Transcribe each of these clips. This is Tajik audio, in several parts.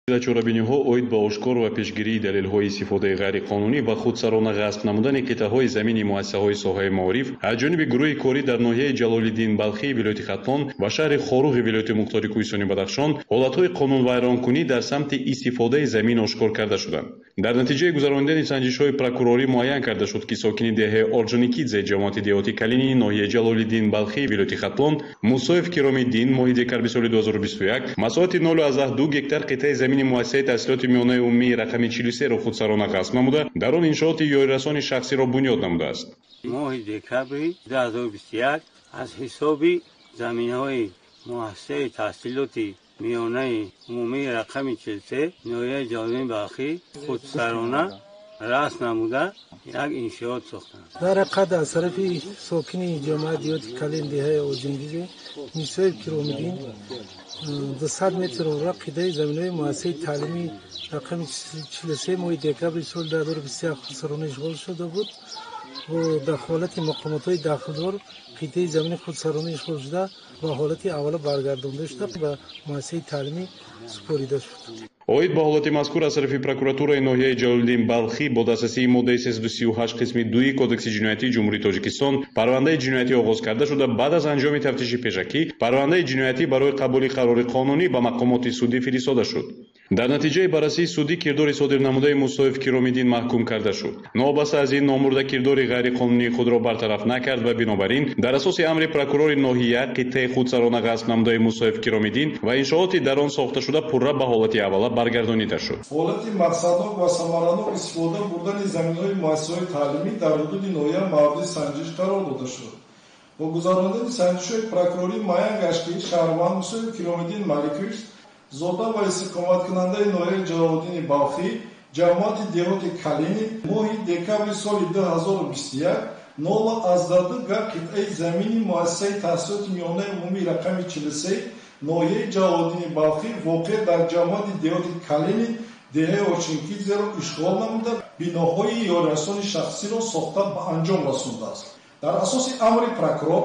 Чорабиниҳо оид ба ошкор ва пешгирии далелҳои истифодаи ғайриқонунӣ ва худсарона ғасб намудани қитъаҳои замини муассисаҳои соҳаи маориф аз ҷониби гурӯҳи корӣ дар ноҳияи Ҷалолиддин Балхии вилояти Хатлон ва шаҳри Хоруғи вилояти Мухтори Кӯҳистони Бадахшон ҳолатҳои қонунвайронкунӣ дар самти истифодаи замин ошкор карда шуданд. Дар натиҷаи гузаронидани санҷишҳои прокурорӣ муайян карда шуд, ки сокини деҳаи Орҷоникидзе ҷамоати деҳоти Калинини ноҳияи Ҷалолиддин Балхии вилояти Хатлон Мусоев Киромиддин моҳи декабри соли 2021 масоҳати 0,2 гектар қитъаи замини муассисаи таҳсилоти миёнаи умумии рақами 43-ро худсарона ғасб намуда, дар он иншооти ёрирасони шахсиро бунёд намудааст. Моҳи декабри 2021 аз ҳисоби заминҳои муассисаи таҳсилоти миёнаи умумии рақами 43 ноҳияи Ҷалолиддини Балхӣ худсарона расм намуда як иншоот сохтанд. Дар ҳақиқат аз тарафи сокини ҷамоати деҳоти Калин деҳаи Орҷоникидзе Мусоев Киромиддин 200 метр ора қитъаи заминҳои муассисаи таълимӣ рақами 43 моҳи декабри соли 2021 худсарона ишғол шуда буд. Бо дахолати мақомотҳои дахлдор қитъаи замини худсарона ишғол шуда ба ҳолати аввала баргардонда шуда ба муассисаи таълимӣ супорида шуд. Оид ба ҳолати мазкур аз тарафи прокуратураи ноҳияи Ҷалолиддин Балхӣ бо дастрасии моддаи 338 қисми 2 Кодекси ҷиноятии Ҷумҳурии Тоҷикистон парвандаи ҷиноятӣ оғоз карда шуда, баъд аз анҷоми тафтиши пешакӣ парвандаи ҷиноятӣ барои қабули қарори қонунӣ ба мақомоти судӣ фиристода шуд. Дар натиҷаи баррасии судӣ кирдори содир намудаи Мусоев Киромиддин маҳкум карда шуд. Новобаста аз ин номурда кирдори ғайриқонунии худро бартараф накард ва бинобар ин дар асоси амри прокурори ноҳия қитъаи худсарона ғасб намудаи Мусоев Киромиддин ва иншооти дар он сохташуда пурра ба ҳолати аввала баргардонида шуд. Ҳолати мақсаднок ва самаранок истифода бурдани заминҳои муассисаҳои таълимӣ дар ҳудуди ноҳия мавриди санҷиш қарор дода шуд. Бо гузаронидани санҷишҳои прокурорӣ муайян гашт, ки шаҳрванд Мусоев Киромиддин Маликович зода ва истиқоматкунандаи ноҳияи Ҷалолиддини Балхӣ ҷамоати деҳоти Калини моҳи декабри соли 2021 0,2 га қитъаи замини муассисаи таҳсилоти миёнаи умумии рақами 43 ноҳияи Ҷалолиддини Балхӣ воқеъ дар ҷамоати деҳоти Калини деҳаи Орҷоникидзеро ишғол намуда, биноҳои ёрирасони шахсиро сохта ба анҷом расондааст. Дар асоси амри прокурор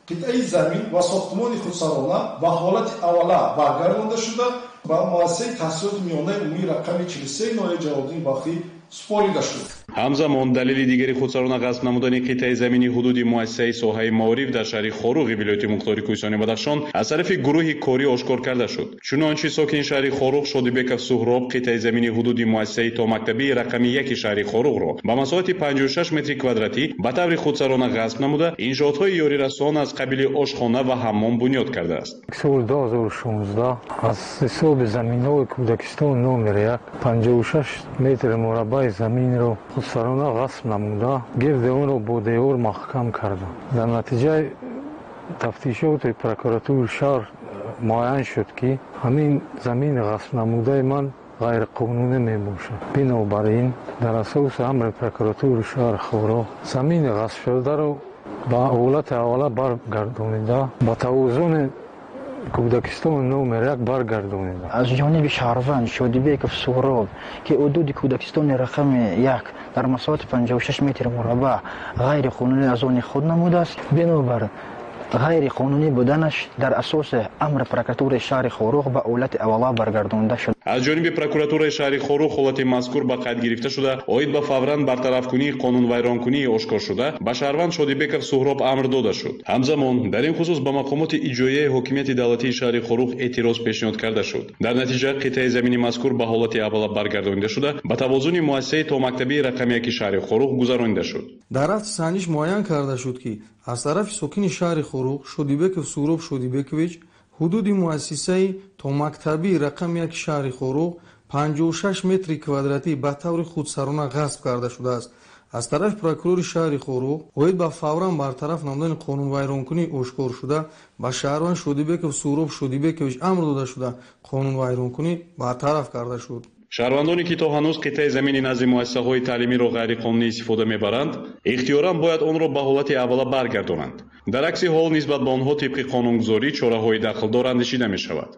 қитъаи замин ва сохтмони худсарона ба ҳолати аввала баргардонда шуда ба муассисаи таҳсилоти миёнаи умумии рақами 43 ноҳияи Ҷалолиддини Балхӣ супорида шуд. Ҳамзамон далели дигари худсарона ғасб намудани қитъаи замини ҳудуди муассисаи соҳаи маориф дар шаҳри Хоруғи вилояти Мухтори Кӯҳистони Бадахшон аз тарафи гурӯҳи корӣ ошкор карда шуд. Чунончи сокини шаҳри Хоруғ Шодибеков Суҳроб қитъаи замини ҳудуди муассисаи томактабии рақами 1 шаҳри Хоруғро ба масоҳати 56 метри квадратӣ ба таври худсарона ғасб намуда, иншоотҳои ёрирасон аз қабили ошхона ва ҳаммом бунёд кардааст. Соли 2016 аз ҳисоби заминҳои Кӯдакистон номер 1 56 метр мураббаи заминро худсарона ғасб намуда, гирди онро бо девор маҳкам кардам. Дар натиҷаи тафтишоти прокуратураи шаҳр муайян шуд, ки ҳамин замини ғасб намудаи ман ғайриқонунӣ мебошад. Бинобар ин дар асоси амри прокуратураи шаҳри Хоруғ замини ғасбшударо ба ҳолати аввала баргардонида, ба тавозуни Кӯдакистон номер 1 баргардонида. Аз ҷониби шаҳрванд Шодибеков Суҳроб, ки ҳудуди Кӯдакистони рақами 1 дар масоҳати 56 метр мураббаъ ғайриқонунӣ аз они худ намудааст, бинобар ғайриқонунӣ буданаш дар асоси амри прокуратураи шаҳри Хоруғ ба ҳолати аввала баргардонида шуд. Аз ҷониби прокуратураи шаҳри Хоруғ ҳолати мазкур ба қайд гирифта шуда, оид ба фавран бартарафкунии қонунвайронкунии ошкор шуда ба шаҳрванд Шодибеков Суҳроб амр дода шуд. Ҳамзамон дар ин хусус ба мақомоти иҷроияи ҳокимияти давлатии шаҳри Хоруғ эътироз пешниҳод карда шуд. Дар натиҷа қитъаи замини мазкур ба ҳолати аввала баргардонида шуда, ба тавозуни муассисаи томактабии рақами 1 шаҳри Хоруғ гузаронида шуд. Дар рафти санҷиш муайян карда шуд, ки аз тарафи сокини шаҳри Хоруғ Шодибеков Суҳроб Шодибекович ҳудуди муассисаи томактабии рақами 1 шаҳри Хоруғ 56 метри квадратӣ ба таври худсарона ғасб карда шудааст. Аз тарафи прокурори шаҳри Хоруғ оид ба фавран бартараф намудани қонунвайронкунӣ ошкор шуда, ба шаҳрванд Шодибеков Суҳроб Шодибекович амр дода шуда, қонунвайронкунӣ бартараф карда шуд. Шаҳрвандоне, ки то ҳанӯз қитъаи замини назди муассисаҳои таълимиро ғайриқонунӣ истифода мебаранд, ихтиёран бояд онро ба ҳолати аввала баргардонанд. Дар акси ҳол нисбат ба онҳо тибқи қонунгузорӣ чораҳои дахлдор андешида мешавад.